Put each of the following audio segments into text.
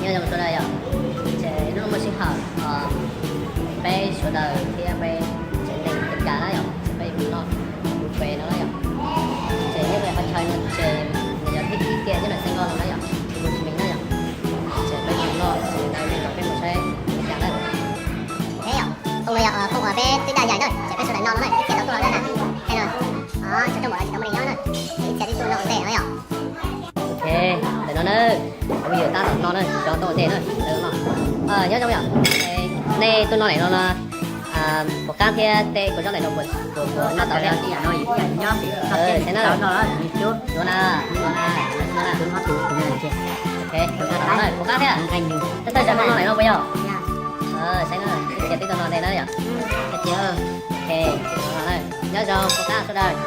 Nyob zoo sawv daws yom, ces hnub no muaj sij hawm, peb sawv daws thiab peb tsev neeg teb chaws na yom, ces peb yuav mus noj buffet no na yom. Ces nyob rau qhov chaw no ces nws yog thib ib tiam nyob ntawm Xeev Khuam no na yom, Hồ Chí Minh na yom. Ces peb mus noj ces ntawd nej nrog peb mus saib li cas na. Thế yom, không bao giờ, không ở peb twb đa dài na, ces peb sawv daws no no na, ib tiam tau tuaj no na. Hay no, cov rooj mov no tsis tau muaj li nyob na, ib tiam twb tuaj no ua ntej no yom. Ok, ntawm no na, kuv yawm tab tom no na, cov tuaj ua ntej na, ntawm no. Nyob zoo yom, nej tuaj no ntawm no no, puas qab thiab tej kua zaub ntawm no puas, puas, puas noj tau thiab? Puas qab thiab? Saib na, ib tiam twb tuaj no ntej na yom. Ok, nyob zoo puas qab sawv daws.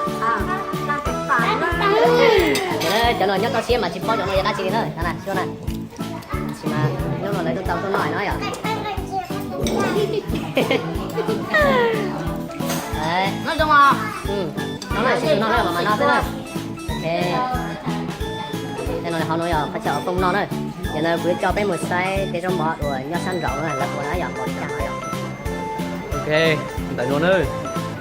Cov no nyob toj siab mas tsis paub cov no yog dab tsi li na, xyuas na. Tab sis mas hnub no lawv tuaj tau tuaj noj no yom. Noj zoo os. No na, sib noj na, mas noj xwb na. Ok. Tej no hauv no yog qhov chaw uas phooj noj na. Yog no kuv yuav coj peb mus saib tej zaub mov uas nyob sab nraud na, lawv ua na yom, npaum li cas no yom. Ok, ntawm no na,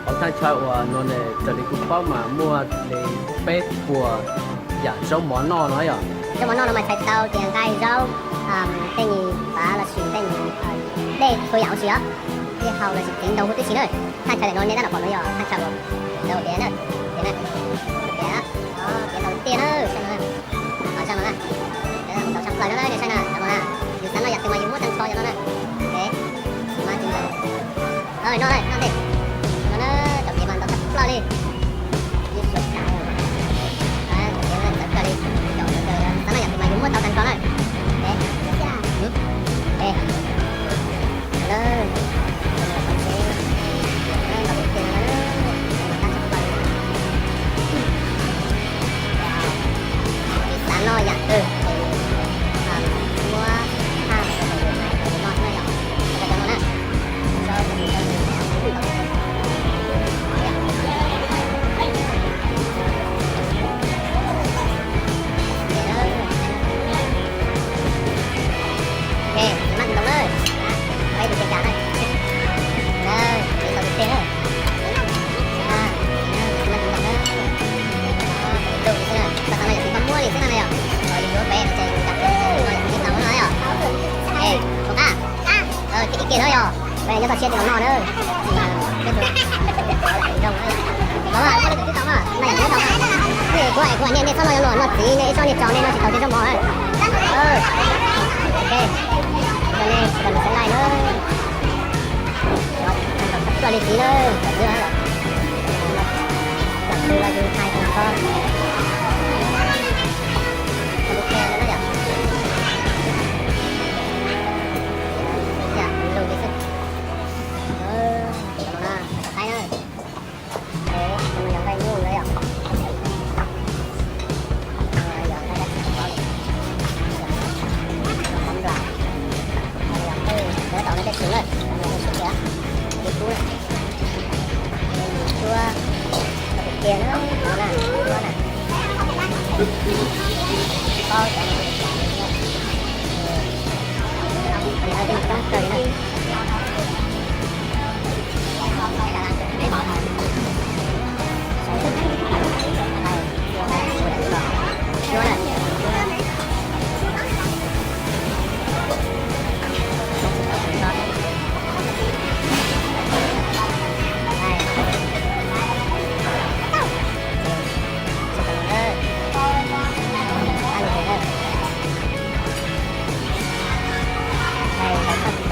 hauv thaj chaw uas no ne, raws li kuv paub mas muaj li peb puas yam zaub mov noj no yom. Zaub mov noj no mas txhais tau tias nqaij zaub, tej nyuag pav los sis tej nyuag dej txhua yam huv si os, dej haus los sis txiv ntau huv tib si na. Thaj chaw ntawm no nej tab tom pom no yog thaj chaw uas lawv ua tiav na, tiav na, tiav, tiav ntau tiag na, saib no na, tau tshaj plaws no na, nej saib na, yus xav noj yam twg mas yus muab tag nrho cov no na. Ok, mas noj, noj ntej, no na, cov kev mas ntau tshaj plaws li. Cov kev ntawd txawv kawg li, cov ntawd xav noj yam twg mas yus muab tau tag nrho na. Xav noj yam twg ces muab thaj no yom, no na yom. Ok, maj ntoo na, peb tus tij cas na, peb tau tus tij na, maj ntoo na, lug xwb na, koj xav noj yam twg koj muab li xwb na yom, yus yuav peb no ces yus cov no yom, twb tau no yom. Ua qab, thib ib kiag no yom, peb nyob toj siab tsis los noj na. Peb tus zoo na, muaj leej twg twb tau mas, nej twb tau mas, kuv kuv niaj nej txhob noj yuav luag noj txiv, nej ib tsob nej tso nej noj tsis tau tej zaub mov. Ok, nej sawv daws mus saib laij na. Txog li txiv na, tam twg los yus hais tag nrho. Lug li xwb. Qaib na, yog nqaij nyuj na yom. Yog nqaij dab tsi tsis paub li. Yog qab nplas, yog qwj, yog tau nej tej su na, nej tej su thiab, tej kub na, tej nyuag cuab, tiag na, no na, cuab na. Paub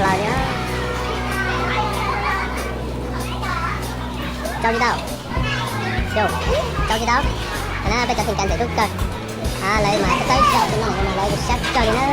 cov no, cov no coob kawg li na. Rau tsis tau, rau tsis tau. Qhov no peb cov theej kas ntxim hlub kawg. Lawv mas txawj zaum li no mas lawv sab kawg li na.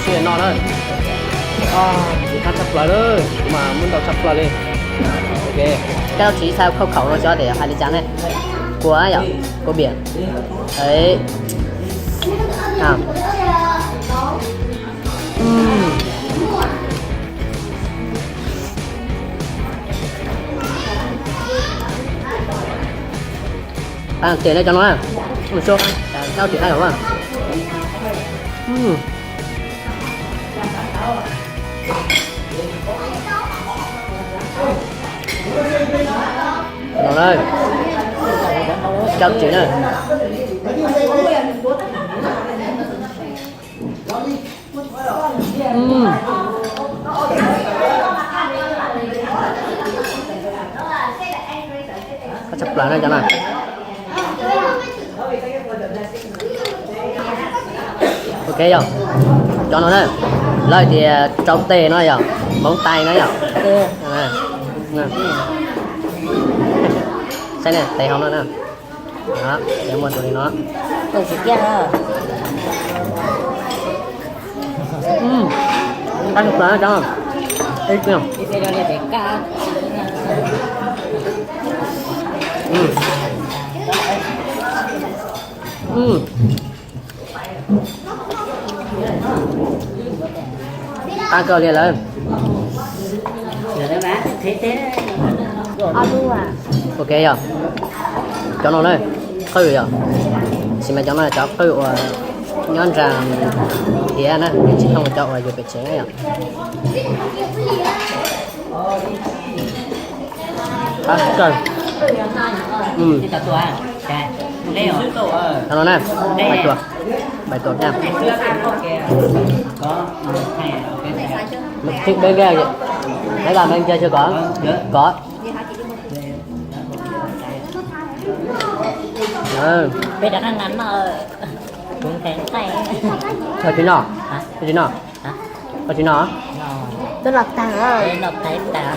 Sib no na. Kuv qab tshaj plaws na, kuv mas muaj ntau tshaj plaws li. Ok, koj tsis txhaj khaub khaum no xyov tias hais li cas ne. Kua yom, kua biam. Qab tiag na cov no, xyov, nyob tsis qab yom. No na, cov tsis na. Qab tshaj plaws na cov no. Ok yog, cov no na, lawv tias rau tes no yog Hmoob Thaib na yom. Saib na, tes hauv no na. Muaj tus li no. Qab tshaj plaws na cov. Qab kawg li lawm. Ok yog, cov no na, qwj yog, tab sis mas cov no cov qwj uas nyob nram hiav na, tsis thooj cov uas yus pem tsev na yom. Qab kawg. Cov no na, pais tuam, pais tuam na. Mus txhij peb nkiag, peb nkiag, peb nkiag tsw kov, kov. Koj tsis noj, koj tsis noj, koj tsis noj.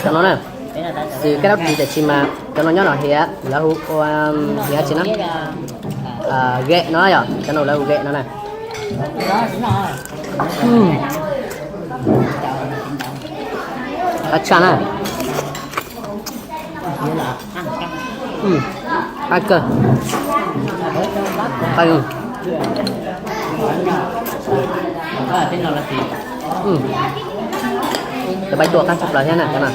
Cov no na, xws kab dab tsi tiam sis mas cov no nyob no hiav, lawv hu ua hiav tsi na, gem no yom, cov no lawv hu gem no na. Qab tshaj na. Qab kawg. Qab, cov pais tuam qab tshaj plaws thiab na cov no.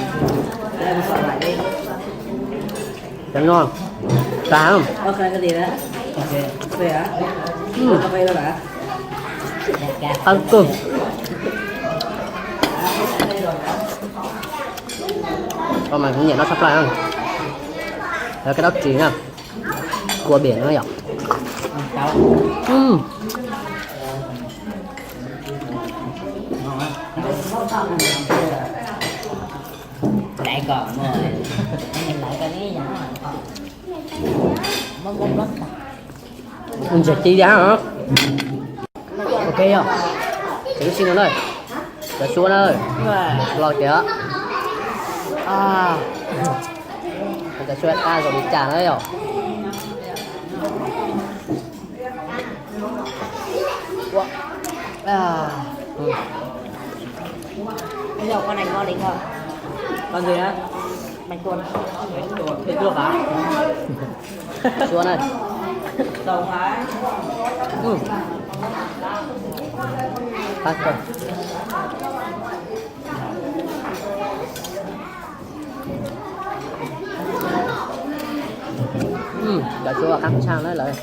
Cov no, tas. Qab kawg. Koj mas kuv nyiam no tshaj plaws na. Lawv kab dab tsi na, kua biam no yom. Ntses ci yam. Ok yog, ces lub sij no na, cov suab na, los tias, cov suab qab zoo li cas na yom. Suab na. Cov suab qab tshaj na lawm.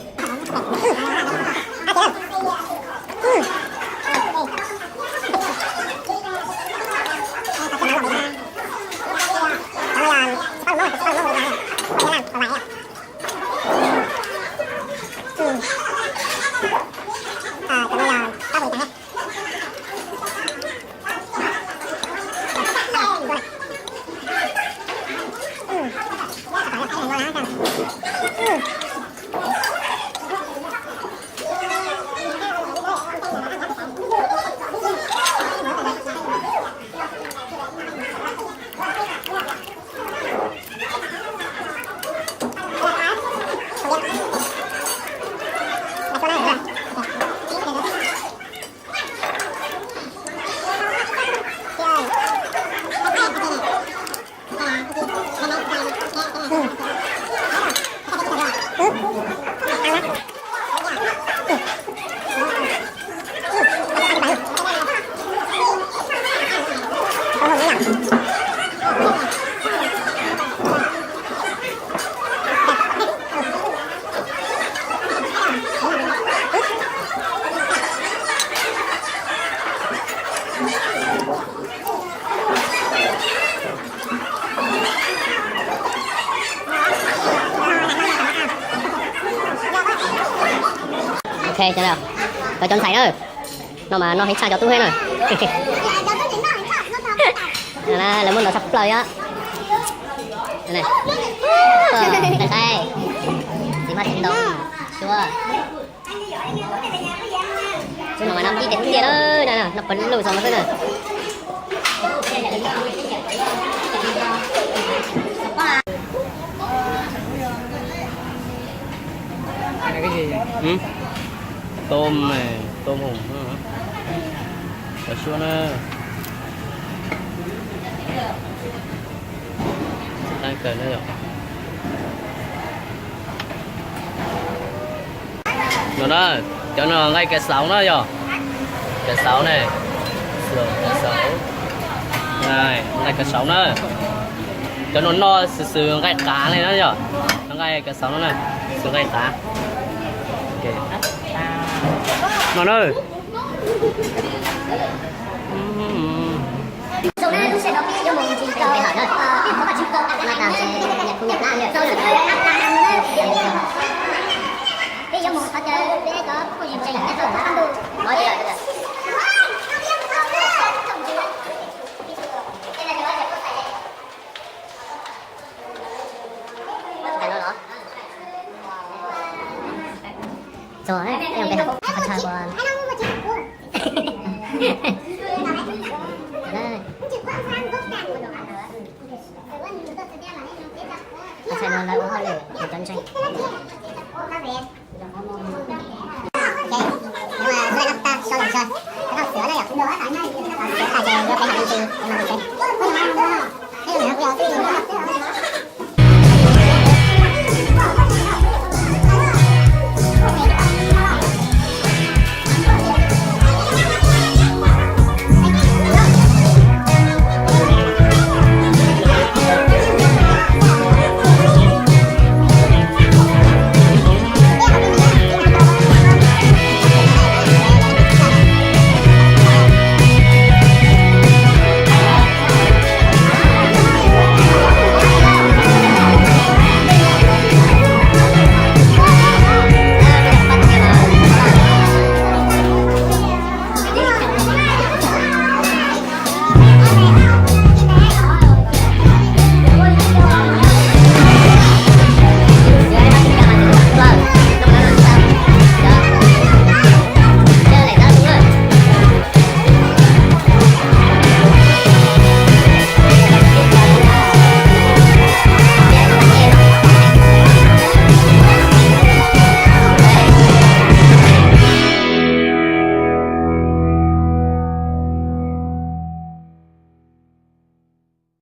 Ok, cov ntxhais na, no mas no heev tshaj cov tub thiab na. Lawv muaj ntau tshaj plaws os. Nqaij, txiv hmab txiv ntoo, suab. Tub no mas no ib tiag tiag na, no pawg lug xaus no xwb na. Tôm này, tôm hùm, cà chua na. Xúc tác cần đấy rồi. Rồi đó, cov no nqaij kav xauv na yog. Kav xauv ne. Xauv, kav xauv. Nqaij kav xauv na. Cov no no xwm xwm nqaij qav li na yog. Nqaij kav xauv no na. Xwm nqaij qav. No na. Ua hauj lwm cov ntseeg.